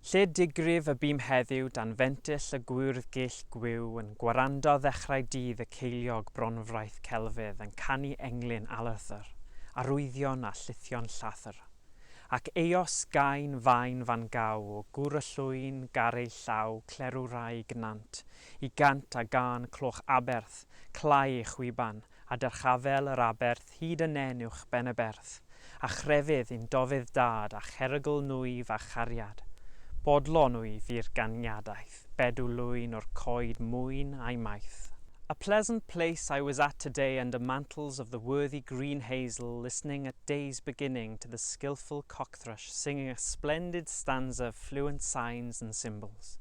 Lle digrif y bûm heddiw dan fentyll y gwyrddgyll gwiw yn gwarando ddechrau dydd y ceiliog bronfraith celfydd yn canu englyn alarthr, arwyddion a llithion llathr. Ac eos gain fain fan gaw o gwr y llwyn gar ei llaw clerwraig nant i gant a gân cloch aberth clai ei chwiban a dyrchafel yr aberth hyd y nen uwch ben y berth a chrefydd un dofydd dad a cherygl nwyf a chariad. Bodlon wyf i'r ganiadaeth, bedw lwyn o'r coed mwyn a'i maeth. A pleasant place I was at today under mantles of the worthy green hazel, listening at day's beginning to the skilful cockthrush singing a splendid stanza of fluent signs and symbols.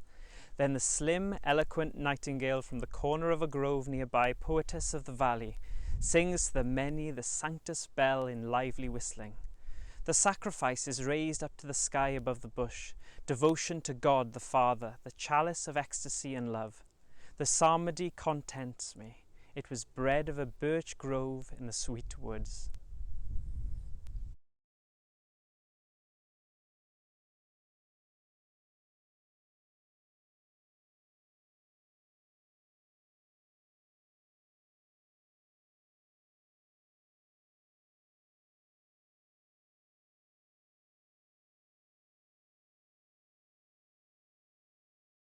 Then the slim, eloquent nightingale from the corner of a grove nearby, poetess of the valley, sings to the many the sanctus bell in lively whistling. The sacrifice is raised up to the sky above the bush, devotion to God the Father, the chalice of ecstasy and love. The psalmody contents me. It was bred of a birch grove in the sweet woods.